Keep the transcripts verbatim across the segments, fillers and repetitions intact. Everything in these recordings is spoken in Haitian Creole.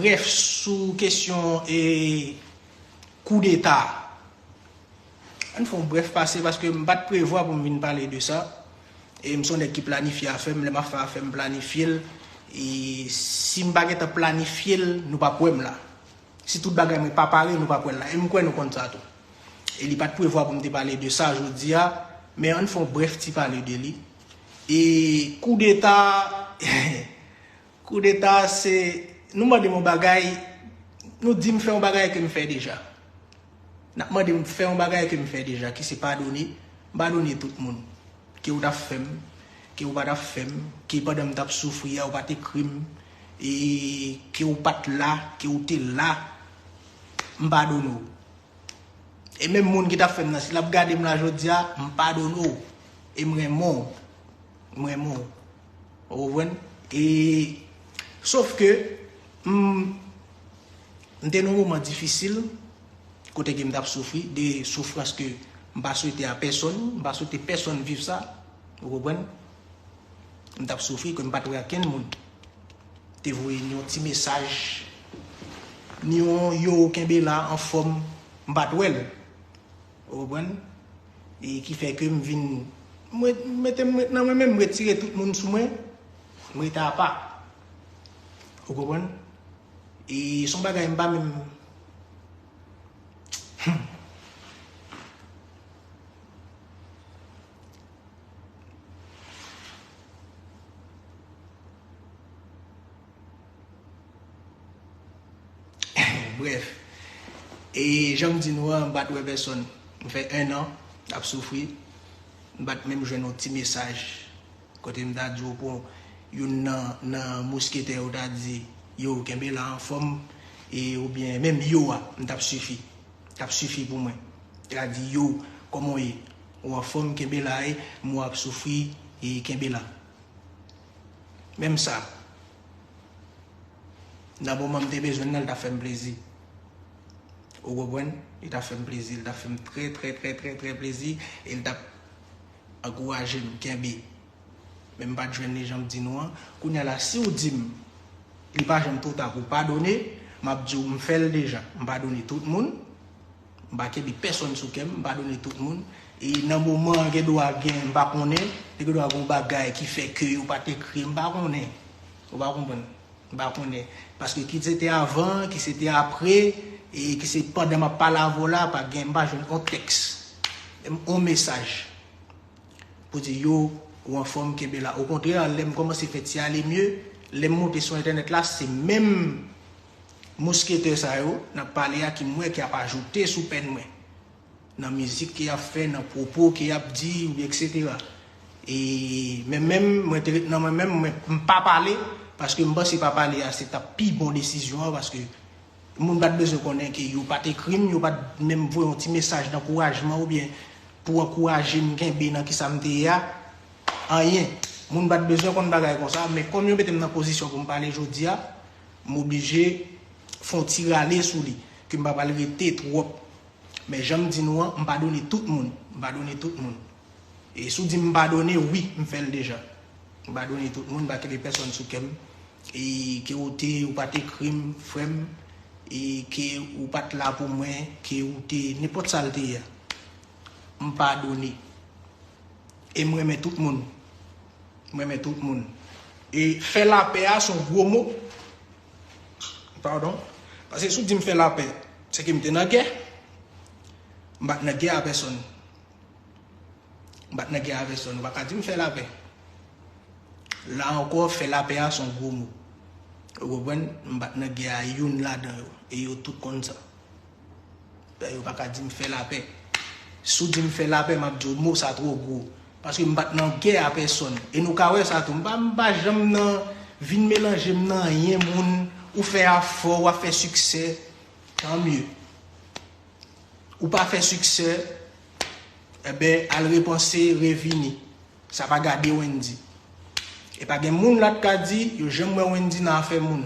Brèf, sou kesyon e koudeta, ann fè yon brèf pase paske m pa t prevwa pou m vin pale de sa. E m se yon nèg ki planifye afè m, lè m ap fè afè m planifye l. E si m pa gentan planifye l, nou p ap wè m la. Si tout bagay mwen pa pare, nou p ap wè l la. E m kwè nou konn sa tou. E li pa t prevwa pou m te pale de sa jodi a, men ann fè yon brèf ti pale de li. E koudeta, koudeta se, nou mande m yon bagay, nou di m fè yon bagay ke m fè deja. N ap mande m fè yon bagay ke m fè deja, ki se padone. M padone tout moun. Ke w t ap fè m, ke w pa t ap fè m, ke pandan m t ap soufri a, ou pa t ekri m, e ke w pa t la, ke w te la, m padone w. E menm moun ki t ap fè m nan, si l ap gade m la jodi a, m padone w. E m renmen w. M renmen w. Ou konprann? E, sof ke, m, m te nan yon moman difisil, kote ke m t ap soufri, de soufrans ke m pa swete a pèsonn, m pa swete pèsonn viv sa. Ou konprann? M t ap soufri, ke m pa t wè ak kenn moun. Te voye ni yon ti mesaj, ni yon yo kenbe la anfòm, m pa t wè l. Ou konprann? E ki fè ke m vin, m ret, m mete m ret nan mwen menm, m retire tout moun sou mwen, m rete apa. Ou konprann? E se yon bagay m pa menm. Hmm. Brèf, e jan m di nou an, m pa t wè pèsonn. M fè en an ap soufri. M pa t menm jwenn yon ti mesaj kote m ta di w, bon, youn nan, nan mousketè yo ta di, yo, kenbe la anfòm, e oubyen menm yo a, m t ap sifi. T ap sifi pou mwen. Li ta di, yo, kòman w ye? Ou anfòm, kenbe la, e m wè w ap soufri, e kenbe la. Menm sa, nan moman m te bezwen l nan, li t ap fè m plezi. Ou konprann? Li t ap fè m plezi, li t ap fè m trè, trè, trè, trè, trè plezi, e li t ap ankouraje m, kenbe. Men m pa t jwenn li jan m di nou an. Kounye a la, si w di m, li pa janm twò ta pou w padone, m ap di w, m fè l deja. M padone tout moun. M pa kenbe pèsonn sou kè m, m padone tout moun. E nan moman an, gen dwa gen, m pa konnen, te gen dwa gen yon bagay ki fè ke yo pa t ekri, m pa konnen. Ou pa konprann? M pa konnen. Paske ki se te avan, ki se te apre, e ki se pandan m ap pale avè w la, pa gen, m pa jwenn yon tèks, yon mesaj pou di, yo, ou anfòm, kenbe la. Okontrè, lè m kòmanse fè ti ale mye, lè m monte sou entènèt la, se menm mousketè sa yo n ap pale a ki m wè ki ap ajoute sou pèn mwen. Nan mizik ke y ap fè, nan pwopo ke y ap di, oubyen etsetera. E men menm, mwen te ret nan mwen menm, mwen, m pa pale, paske m panse pa pale a se t ap pi bon desizyon an, paske moun pa t bezwen konnen ke yo pa t ekri m, yo pa t menm voye yon ti mesaj dankourajman oubyen pou ankouraje m kenbe nan kisa m te ye a. Anyen. Moun pa t bezwen konn bagay konsa, men kòm yo mete m nan pozisyon pou m pale jodi a, m oblije fè yon ti rale sou li, ke m pa pral rete twòp. Men jan m di nou an, m padone tout moun. M padone tout moun. E si w di m padone, wi, m fè l deja. M padone tout moun, m pa kenbe pèsonn sou kè m. E ke w te, ou pa t ekri m, frè m, e ke ou pa t la pou mwen, ke ou te, nenpòt sa l te ye a. M padone. E m renmen tout moun. M renmen tout moun. E fè lapè a se yon gwo mo. Padon. Paske si w di m fè lapè, se ke m te nan gè. M pa t nan gè a pèsonn. M pa t nan gè a pèsonn. Ou pa ka di m fè lapè. La ankò, fè lapè a se yon gwo mo. Ou konprann? M pa t nan gè a youn ladan yo. E yo tout konn sa. Yo pa ka di m fè lapè. Si w di m fè lapè, m ap di w mo sa twò gwo. Paske m pa t nan gè a pèsonn. E nou ka wè sa tou. M pa, m pa janm nan vin melanje m nan anyen moun. Ou fè afè w, w ap fè siksè. Tan mye. Ou pa fè siksè, enben, al repanse, revini. Sa pa gade Wendy. E pa gen moun la t ka di, yo janm wè Wendy nan afè moun.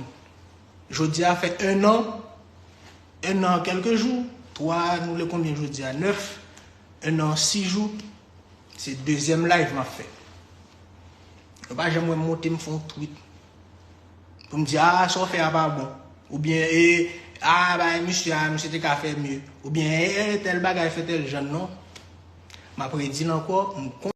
Jodi a fè en an, en an kèlke jou, twa, nou le konbyen jodi a? Nèf, en an sis jou, se dezyèm live m ap fè. Yo pa janm wè m monte m fè yon tweet. Pou m di, a, sa w fè a pa bon. Oubyen, e, a, bay misye, a, misye te ka fè mye. Oubyen, e, e, tèl bagay fè tèl jan, non. M ap redi l ankò, m